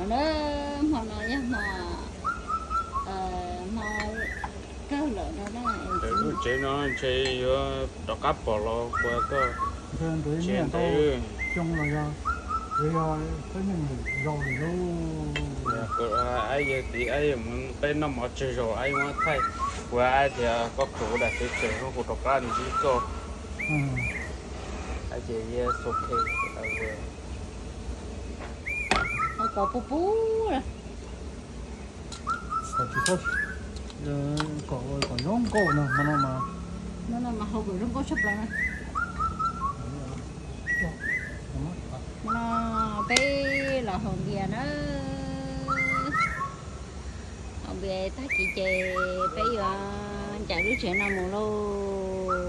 Na, hmo no yog hmo, hmo kawg lawm no na. Lub tsev no ntshe yuav rov qab pom los ua koj. Tsev ntev xyoo los yog, yog peb neeg zaus lawm lauj. Aib yawg tid, aib yawg mus peb noj mov tsawg zaus aib muab thaij, ua aib tias koj khaws ua daim tsev tsawg hnub kuv rov qab ntsib koj. Aib ces yes, ok. Kom pub pub kom tsis txhob, kom kom zoo nkauj no, hmo no mas, hmo no mas hau kom zoo nkauj tshaj plaws na. Hmo no peb los haus npias na. Haus npias tag kis ces peb yuav ncaim lub tsev no mus lauj.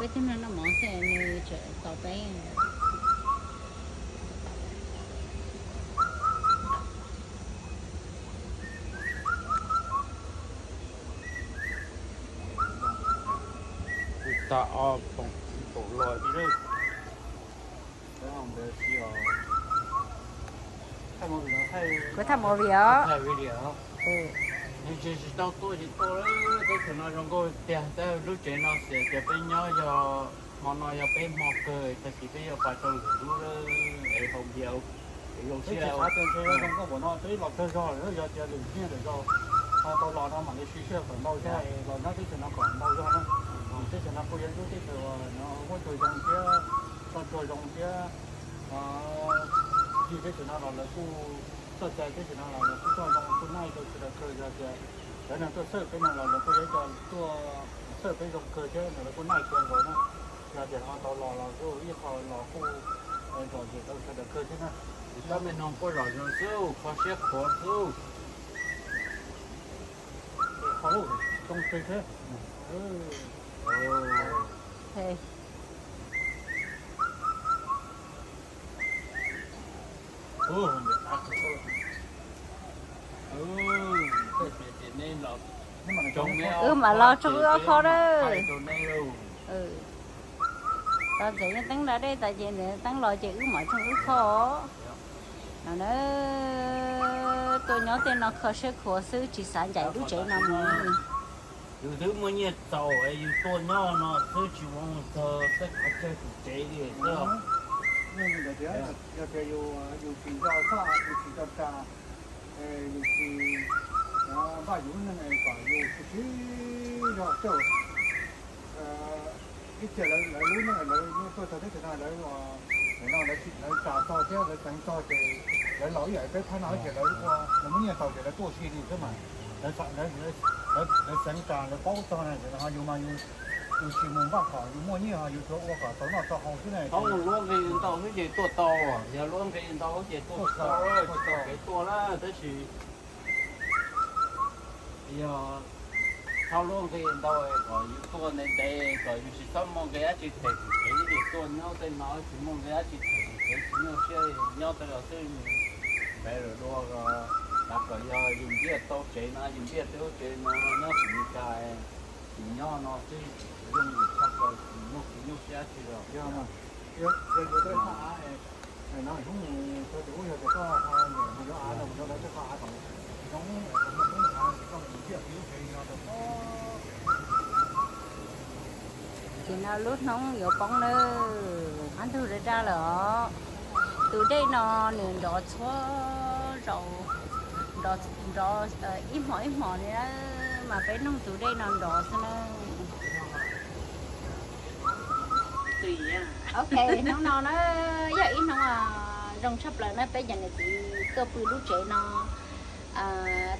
Peb twb noj mov xwb nws tseem tos peb. Tag ob poom los. Kuv thaij movie os. Nws tsis tsis tau tuaj tsis tuaj, teb chaws no zoo nkauj tiag, tab lub tsev no xav tias peb nyob yog hmo no yog peb hmo kawg, tag kis peb yuav pais rau lwm lub es haus npias zoo siab. Peb los tsaug zog lawm, yog tias lwm hnub lwm zaus ho tau los no mam li siv sij hawm kom ntau zog, los nyob teb chaws no kom ntau zog na. Teb chaws no kuj yog ib lub teb chaws uas muaj tsuag zoo thiab, toj tsuag zoo thiab. Yig teb chaws no los lawv kuj txoj cai, teb chaws no los lawv kuj toj zoo kuj nice rau sawv daws kawg, yog tias cov neeg tuaj xawb peb no los lawv kuj yog ib co tuaj xawb peb zoo kawg thiab, lawv kuj nice kawg nkaus na. Yog tias ho tau los los kuj ib qho los kuj zom zaws rau sawv daws kawg thiab na. Tab me no kuj zom zaws xwb, kho siab khuav xwb. Kho lub zoo plig thiab. Wb mam los tsoom wb ob qho na. Tos ntxim yeej teeb da dej tas ces ntxim teeb los ces wb mam tsoom wb qho. No na, tuaj nyob tej no kho siab khuav xwb tsis xav ncaim lub tsev no mus. Yus twb muaj nyiaj txaus es yus tuaj nyob no xwb tsis ua txog tej qhov chaw tus tsev li xwb. Yog tias yus tsis nco txaj, yus tsis nco tsa, yus tsis npaj yus lub neej kom yus tsis sib zog coj. Ib txhia lawv lub neej lawv tuaj txog teb chaws no lawv, lawv tsa txog thiab lawv xeev txog ces lawv los ib yam peb phab no ces lawv ua, lawv muaj nyiaj txaus ces lawv tuaj ua si li xwb mas. Lawv xeev tsa lawv paub txog na, yus mas yus tsis mus npaj kom yus muaj nyiaj, yus tsuas ua kom tau noj tau haus xwb na. Tau luab nqi ntau xwb ces tuaj tau, yog luab nqi ntau ces tuaj tsis tau, tsis tau kev tuaj lawm tab sis yog txhob luab nqi ntau kom yus tuaj ntev ntev kom yus tsis txhob muaj nqi dab tsi them tim kev, ces tuaj nyob tej no tsis muaj nqi dab tsi them tim kev, tsis nyuaj siab, nyob tej no xwb. Peb lawm dua, xav kom yog yus ntiaj teb tsev no, yus ntiaj teb tsev no nyob tim Meskas, yus nyob no xwb yooj yim tshaj plaws, tsis muaj kev nyuaj siab dab tsi los. Ces no lub hnub yuav poob lawm, qab ntug daj daj lawm os. Tus dej no nws nrov txhua zaus, nrov ib hmos ib hmos li na, mas peb noog tus dej no nrov xwb na. Ok, hnub no na yog ib hnub zoo tshaj plaws na, peb cov niam txiv tuaj pw lub tsev no,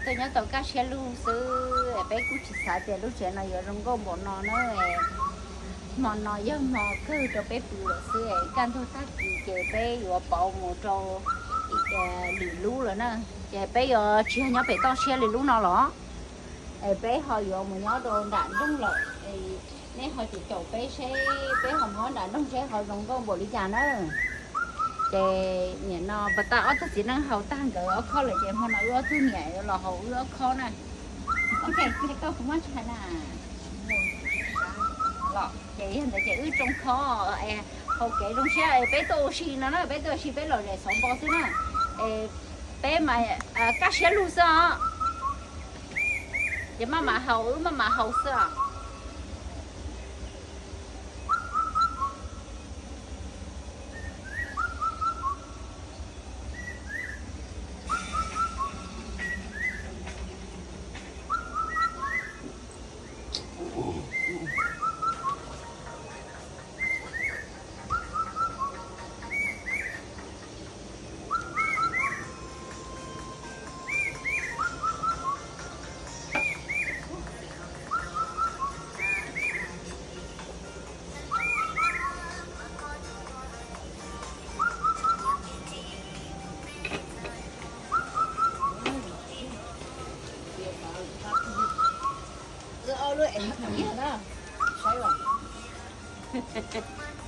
tuaj nyob tau kaj siab lug xwb, peb kuj tsis xav tias lub tsev no yuav zoo nkauj npaum no na. Hmo no yog hmo kawg rau peb pw lawm xwb, kaj ntug tag kis ces peb yuav pauv mus rau lwm lub lawm na. Ces peb yuav tsis yog nyob pem toj siab li lub no los, es peb ho yuav mus nyob rau nram nroog lawm. Nej ho caum caum peb seb peb ho mus nyob nram nroog seb ho zoo nkauj npaum li cas na. Ces nim no pas tas ob tug txiv neej haus tag nkawd ob khob lawm ces hmo no wb ob tug niam yuav los haus wb ob khob na. Ok, koj kuv muab tsis hais na. Ces yog ntawd ces wb tsoo kho, haus kev zoo siab es peb tuaj ua si no na, peb tuaj ua si peb lom zem xov npo xwb na. Es peb mas kaj siab lug xwb os, ces maj mam haus, wb maj mam haus xwb os.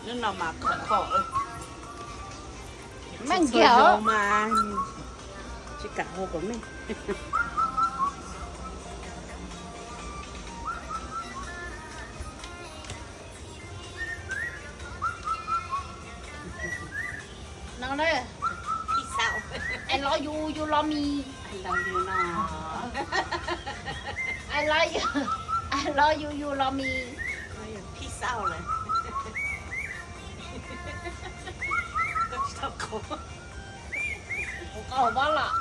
Lub no mas khov kho, meej kiag mas tsis kam ua kom meej. No na, I love you, you love me. I love you, you love me. Peace out lawm. Kuv qau pob los.